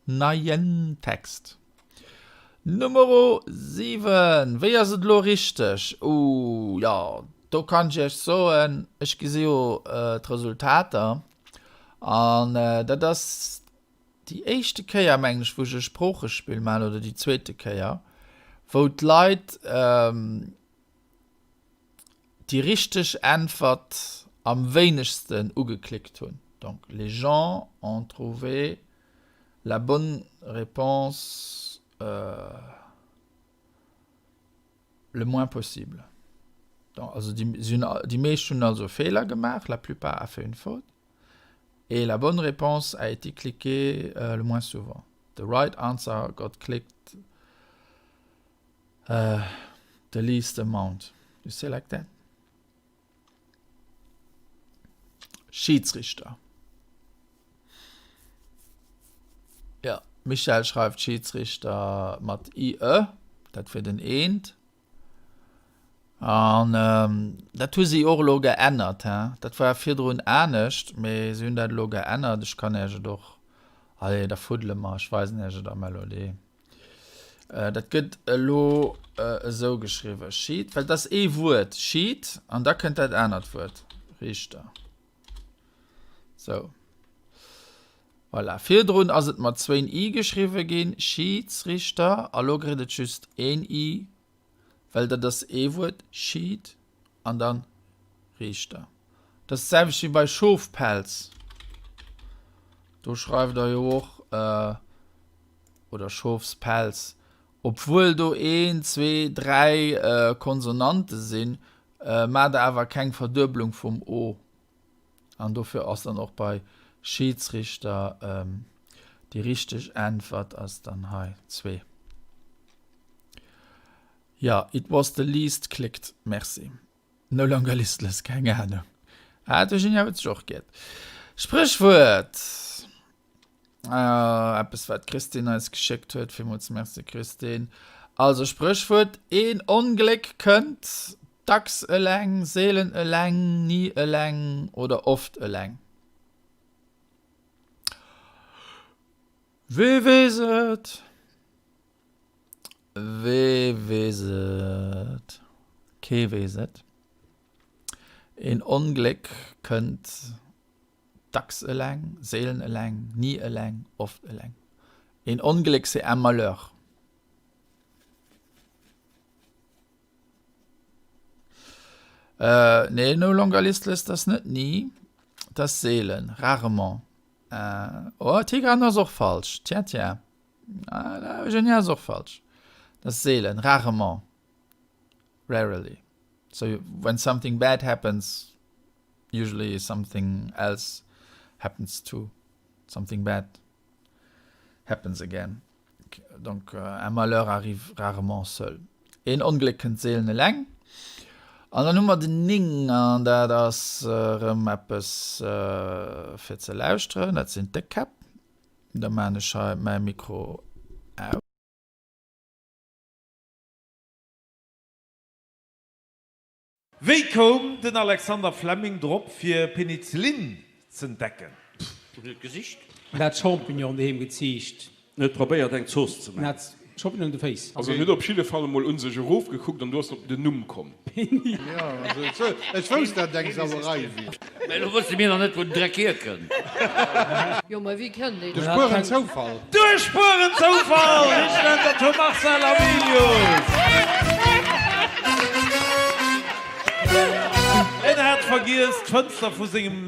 neien Text. Numero 7, Wéi ass et elo richteg? Ooh, jo, do kann ech iech soen, ech gesi jo d'Resultater an dat ass déi éischte Kéier, mengen ech, wou ech e Sproochespill maachen, oder déi zweete Kéier, wou d'Leit déi richteg Äntwert am wéinegsten ugeklickt hunn. Donc, les gens ont trouvé la bonne réponse le moins possible. Donc, also déi, si hunn, déi meescht hunn also e Feeler gemaach, la plupart a fait une faute, et la bonne réponse a été cliquée le moins souvent. The right answer got clicked The least amount. You say like that? Schiedsrichter. Ja, Michel schreift Schiedsrichter mat IE, dat wier den eent. An ähm, dat hu si och elo geännert. He? Dat war virdrun anescht, mee si hunn dat elo geännert. Ech kann Iech et och, allez, da fuddele mer, ech weisen Iech et a Melodie. Dat gëtt elo esou geschriwwen, Schied, well et ass ee Wuert, Schied, an da kënnt dat anert Wuert, Riichter. Sou. Voilà. Virdrun ass et mat zwéin i geschriwwe ginn, Schiidsrichter, a lo kritt et just een i, well dat ass ee Wuert, Schied, an dann Riichter. Dat ass d'selwecht wéi bei Schofpelz. Do schreift der jo och, oder Schofspelz, obwuel do een, zwee, dräi Konsonante sinn, maacht der awer keng Verduebelung vum o. An dofir ass dann och bei Schiedsrichter déi richteg Äntwert ass dann hei zwee. Jo, it was the least clicked, merci. No longer listless, keng Ahnung. Ah, d'Virginia huet sech och giert. Spréchwuert! Ah, eppes wat d'Christine eis geschéckt huet. Villmools Merci Christine. Also Spréchwuert, Een Ongléck kënnt dacks eleng, seelen eleng, ni eleng oder oft eleng. Wee weess et? Wee weess et? Kee weess et. Een Ongléck kënnt dacks eleng, seelen eleng, ni eleng, oft eleng. Een Ongléck, c'est un malheur. Äh, nee, no longer listless, dat ass net ni, dat ass seelen, rarement. Äh, oh, Tigran ass och falsch, tiens, tiens. Ah, Eugenia ass och falsch. Dat ass seelen, rarement, rarely. So when something bad happens, usually something else happens too, something bad. Happens again. Donc un malheur arrive rarement seul. Een Ongléck kënnt seelen eleng. An dann hu mer den 9, an dat ass erëm eppes fir ze lauschteren, dat sinn d'Déckkäpp. Da maachen ech hei mäi Mikro aus. Wéi koum den Alexander Fleming drop fir Penicillin z'entdecken? Hun et gesicht. En hat Champignonen doheem geziicht. En huet probéiert eng Zooss ze En maachen. hat Champignonen un de Féiss. Also en huet op jidde Fall emol un sech erofgekuckt an du ass en op den Numm komm. Ech wousst dat et eng Sauerei wier. Mä elo wësse mir nach net, wou den Dreck hierkënnt. Jo, mä wéi kënnt een? Duerch pueren Zoufall. Duerch pueren Zoufall! Richteg Äntwert vum Marcel Amelius. En hat vergiess, d'Fënster vu sengem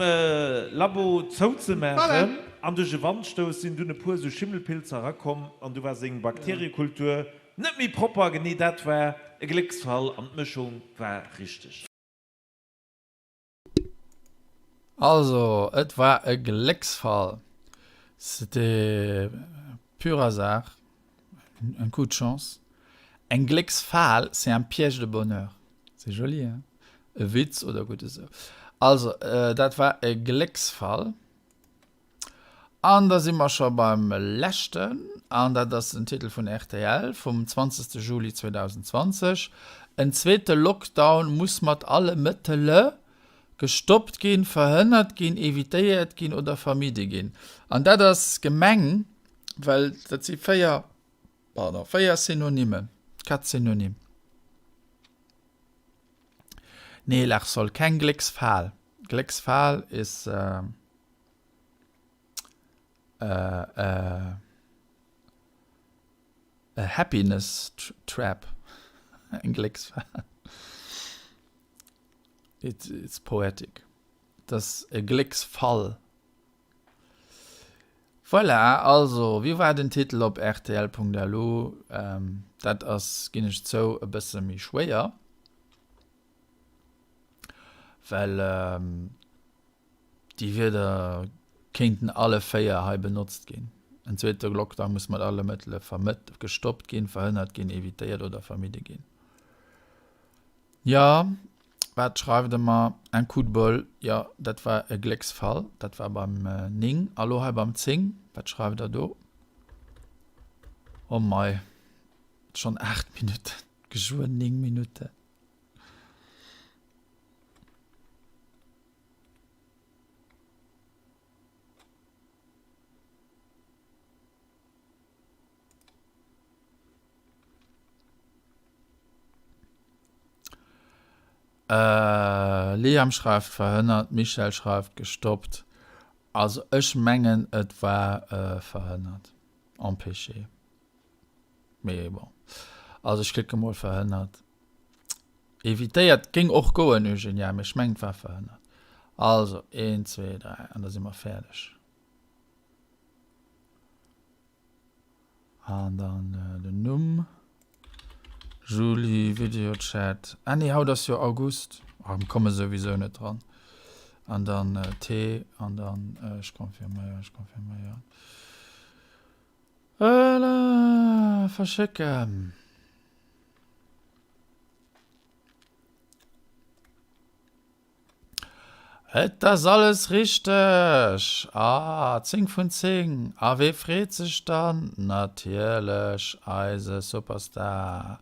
Labo zouzemaachen an duerch e Wandstouss sinn dunn e puer esou Schimmelpilzer erakomm an du war seng Bakteriekultur net méi propper. Genee dat war e Glécksfall an d'Mëschung war richteg. Also, et war e Glécksfall. C'était pur hasard, un coup de chance. Eng Glécksfal, c'est un piège de bonheur. C'est joli, hein? E Witz oder gutt esou. Also, dat war e Glécksfall. An da si mer scho beim leschten, an dat ass den Titel vun rtl vum 20. Juli 2020, En zweete Lockdown muss mat alle Mëttele gestoppt ginn, verhënnert ginn, evitéiert ginn oder vermidde ginn. An dat ass gemeng, well dat si 4, pardon, 4 Synonymen, quatre synonymes. Nee, lach soll keng Glécksfal. Glécksfal is. A happiness trap, eng Glécksfal. It's poetic. Et ass e Glécksfall. Voilà, also, wéi war den Titel op rtl.lu? Dat ass, ginn ech zou, e bësse méi schwéier, well Déi Wierder kéinten alle 4 hei benotzt ginn. En zweete Lockdown muss mat alle Mëttele vermëtt, gestoppt ginn, verhënnert ginn, evitéiert oder vermidde ginn. Jo, wat schreift e mer? Un coup de bol, jo, dat war e Glécksfall. Dat war beim 9. A lo hei beim 10, wat schreift der do? Oh mei, schonn 8 Minutten, geschwënn 9 Minutten. Liam schreift verhënnert, Michèle schreift gestoppt. Also ech mengen et war verhënnert, empêché. Mee bon. Also ech klicke mol verhënnert. Evitéiert géing och goen, Eugenia, mee ech mengen et war verhënnert. Also, een, zwee, dräi, an da si mer fäerdeg. An dann den Numm. Juli, Videochat. Ah nee, haut ass jo August. Ah, mir komme souwisou net dran. An dann T, an dann ech confirméieren, ech confirméieren. Voilà, verschécken. Et ass alles richteg! Ah, 10 vun 10! A wee freet sech dann? Natierlech eise Superstar!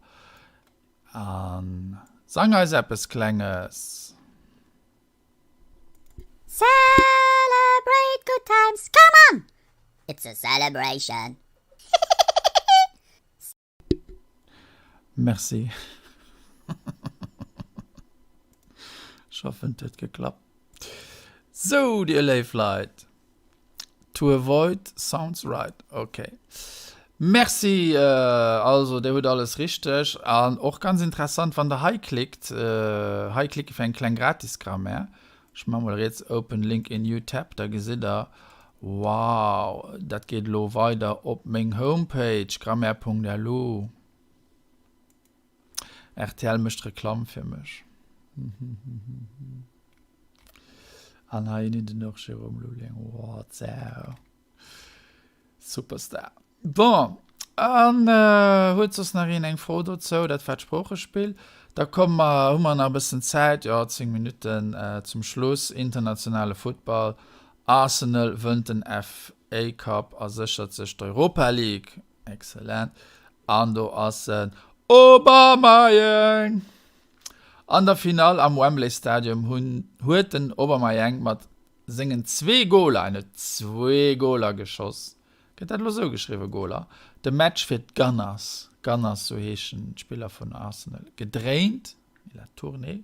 An sang eis eppes Klenges! Celebrate good times, come on! It's a celebration! Merci. Ech hoffen et huet geklappt. Sou dir léif Leit. To avoid sounds right. Ok. Merci. Also dir hutt alles richteg. An och ganz interessant, wann der hei klickt, hei klicke fir eng kleng gratis Grammaire. Ech maache mol riets Open Link in New Tab, da gesitt der, wow, dat geet elo weider op meng Homepage, grammaire.lu. Rtl mécht Reklamm fir mech. An hei hunn den och Jérôme Lulling. Wow, Superstar. Bon, an huet soss nach een eng Fro dozou? Dat war d'Sproochespill. Da komme mer, hu mer nach e bëssen Zäit, jo, 10 Minutten zum Schluss. Internationale Futtball, Arsenal wënnt den FA Cup a séchert sech d'Europa League. Excellent. An do ass en Aubameyang! An der Finall am Wembley Stadium hunn huet den Aubameyang mat sengen zwee Goler, en huet zwee Goler geschoss, gëtt dat elo sou geschriwwen, Goler, de Match fir d'Gunners, Gunners, sou heeschen d'Spiller vun Arsenal, gedréint, il a tourné,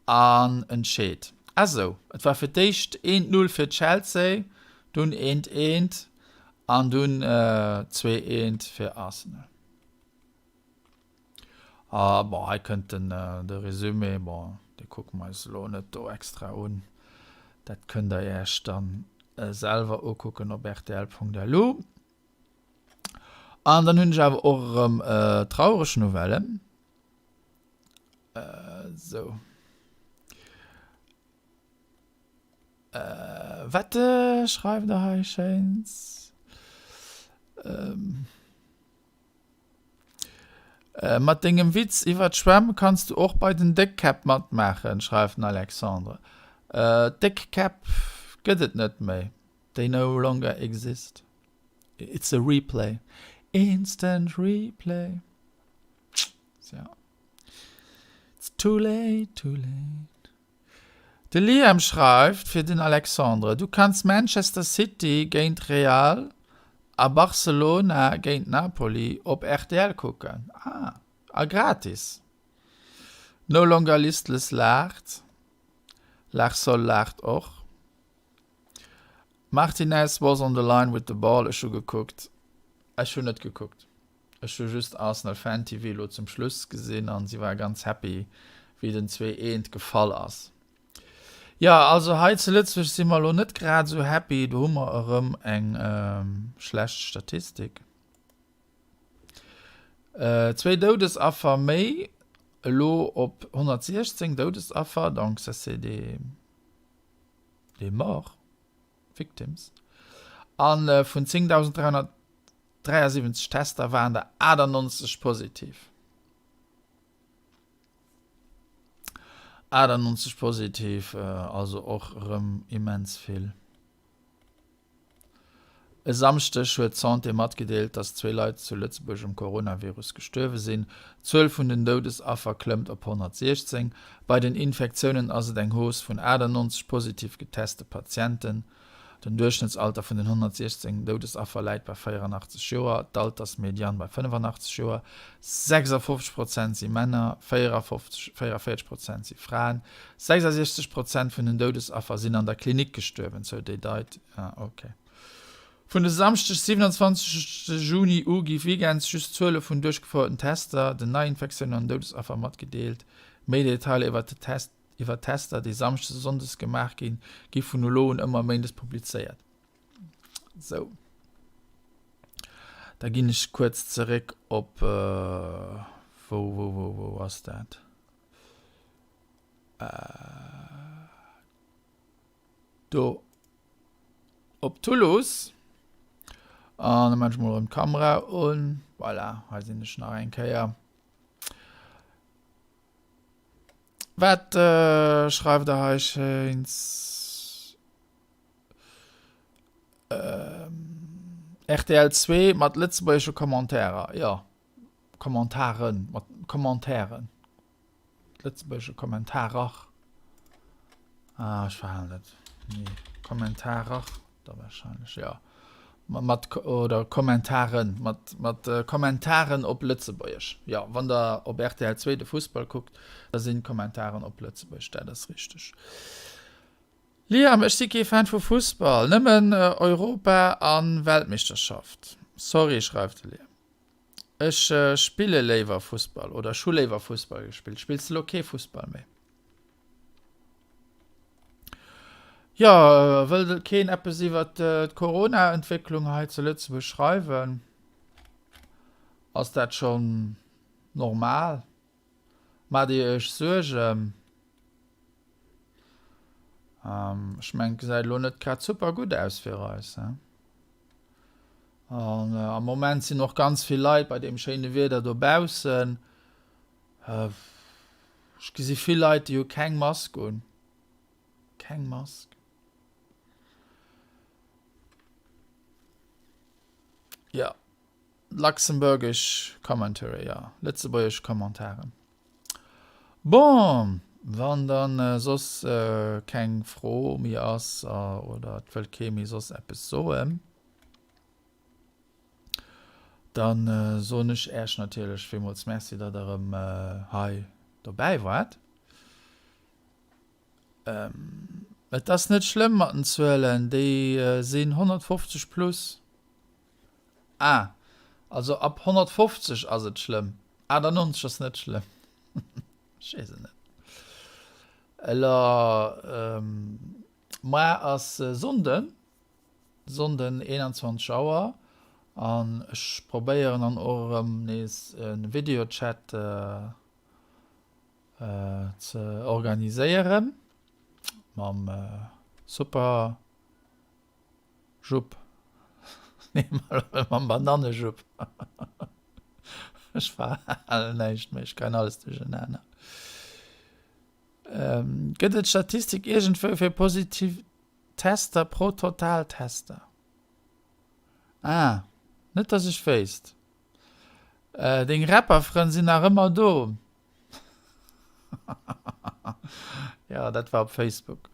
an entscheet. Ah sou, et war fir d'éischt eent Null fir Chelsea, dunn eent eent an dunn 2 eent fir Arsenal. A bon, hei kënnt den de Resumé, bon, dee kucke mer eis elo net do extra un. Dat kënnt der Iech dann selwer ukucken op rtl.lu. An dann hunn ech awer och erëm traureg Nouvellen. Sou. Wat schreift der hei Schéins? Mat dengem Witz iwwer d'Schwämm kanns du och bei den Déckkäpp matmaachen, schreift den Alexandre. D'Déckkäpp gëtt et net méi, they no longer exist. It's a replay. Instant replay. Tja. It's too late, too late. De Liam schreift fir den Alexandre, Du kanns Manchester City géint Real a Barcelona géint Napoli op rtl kucken. Ah, a gratis. No Longer Listless laacht. Larsol laacht och. Martinez was on the line with the ball. Ech hu gekuckt. Ech hu net gekuckt. Ech hu just Arsenal Fan TV elo zum Schluss gesinn an si war ganz happy wéi den 2 eent gefall ass. Jo also hei zu Lëtzebuerg si mer elo net grad esou happy, do hu mer erëm eng schlecht Statistik. Zwee Doudesaffer méi, elo op 116 Doudesaffer, donc ça c'est des des morts, victims, a vun 10.300 73 Tester waren der 98 positiv. 98 positiv, also och erëm immens vill. E Samschdeg huet d'Santé matgedeelt, datt zwee Leit zu Lëtzebuerg um Coronavirus gestuerwe sinn. D'Zuel vun den Doudesaffer klëmmt op 116. Bei den Infektiounen ass et eng Hausse vun 98 positiv geteste Patienten. Den Duerchschnëttsalter vun den 116 Doudesaffer läit bei 84 Joer, d'Altersmedian bei 85 Joer. 56 Prozent si Männer, 44 Prozent si Fraen. 66 Prozent vun den Doudesaffer sinn an der Klinik gestuerwen, sou déi Deit. Ah, ok. Vun e Samschdeg 27 Juni u gi weekends just Zuele vun duerchgefouerten Tester, den Neiinfektiounen an Doudesaffer matgedeelt. Méi Detailer iwwer d'Test. Iwwer Tester, déi samschdes a sonndes gemaach ginn, gi vun elo un ëmmer méindes publizéiert. Sou. Da ginn ech kuerz zeréck op, wou, wou, wou, wou ass dat? Do. Op Toulouse. An da maachen ech mol erëm d'Kamera un. Voilà, hei sinn ech nach eng Kéier. Wat schreift der hei Schéins? Rtl 2 mat lëtzebuergesche Commentairer, jo, Commentaren, mat Commentairen, lëtzebuergesche Kommentarer. Ah, ech verhalen dat. Nee, Kommentarer, da wahrscheinlech, jo. Mat, oder Kommentaren, mat, mat Kommentaren op Lëtzebuergesch. Jo, wann der op rtl 2 de Fussball kuckt, da sinn d'Kommentaren op Lëtzebuergesch, dat ass richteg. Liam, ech si kee Fan vu Fussball, nëmmen Europa a Weltmeeschterschaft. Sorry, schreift de Liam. Ech spille léiwer Fussball, oder ech hu léiwer Fussball gespillt. Spills de lo kee Fussball méi? Jo, wëll keen eppes iwwer d'Corona-Entwécklung hei zu Lëtzebuerg schreiwen? Ass dat schonn normal? Maacht Dir Iech Suergen? Ech mengen, et gesäit elo net grad super gutt aus fir eis, he? An am Moment sinn och ganz vill Leit bei deem schéine Wieder dobaussen. Ech gesi vill Leit, déi hu keng Mask un. Keng Mask. Jo, Luxembourgish commentary, jo, lëtzebuergesch Commentaren. Bon, wann dann soss keng Fro méi ass oder et wëllt kee méi soss eppes soen, dann soen ech Äech natierlech villmools Merci, datt Der erëm hei dobäi waart. Et ass net schlëmm mat den Zuelen, déi sinn 150 plus. Ah, also ab 150 ass et schlëmm, 98 ass net schlëmm. Ech weess et net. Elo, moar ass Sonnden, Sonnden 21 Auer, an ech probéieren dann och erëm nees e Videochat ze organiséieren mam Super Jupp. Nee, mam Banannejupp. Ech verhalen näischt méi, ech kréien alles duerchenaner. Gëtt et Statistik iergendwou fir positiv Tester pro total Tester? Ah, net dass ech wéisst. Deng Rapper-Frënn sinn nach ëmmer do. Jo, dat war op Facebook.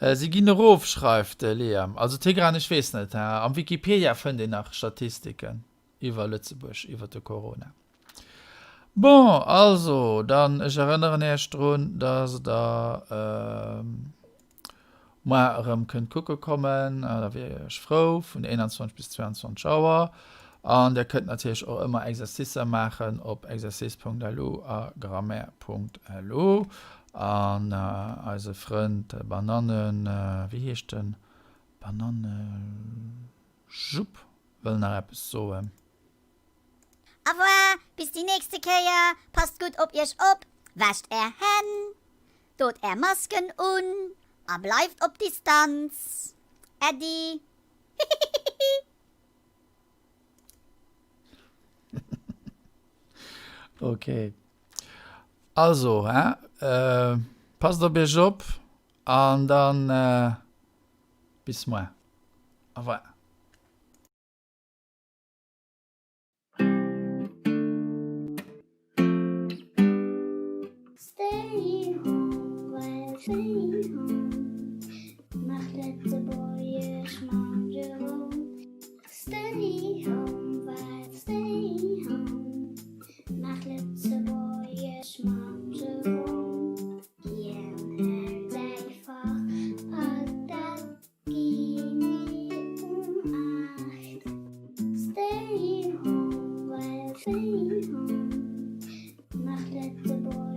Si ginn erof, schreift de Liam. Also Tigran, ech weess net, am Wikipedia fënnt een nach Statistiken iwwer Lëtzebuerg, iwwer de Corona. Bon, also, dann ech erënneren Iech drun, dass Der Moar erëm kënnt kucke kommen, da wier ech frou, vun 21 bis 22 Auer. An der kënnt natierlech och ëmmer Exercicer maachen op exercice.lu a grammaire.lu. An eise Frënd Bananne, wéi heescht en? Banannejupp wëll nach eppes soen. Au revoir, bis déi nächste Kéier, passt gutt op iech op, wäscht är Hänn, dot är Masken un a bleift op Distanz. Äddi. Hihihihi. Ok. Also, hein, passt op iech op an dann bis moar. Au revoir. Stay home, well stay home Maach Lëtzebuergesch mam Jérôme. Stay home, well stay home Maach Lëtzebuergesch mam Jérôme. Hien hält säi Fach a dat Genee um 8. Stay home, well stay home Maach Lëtzebuergesch.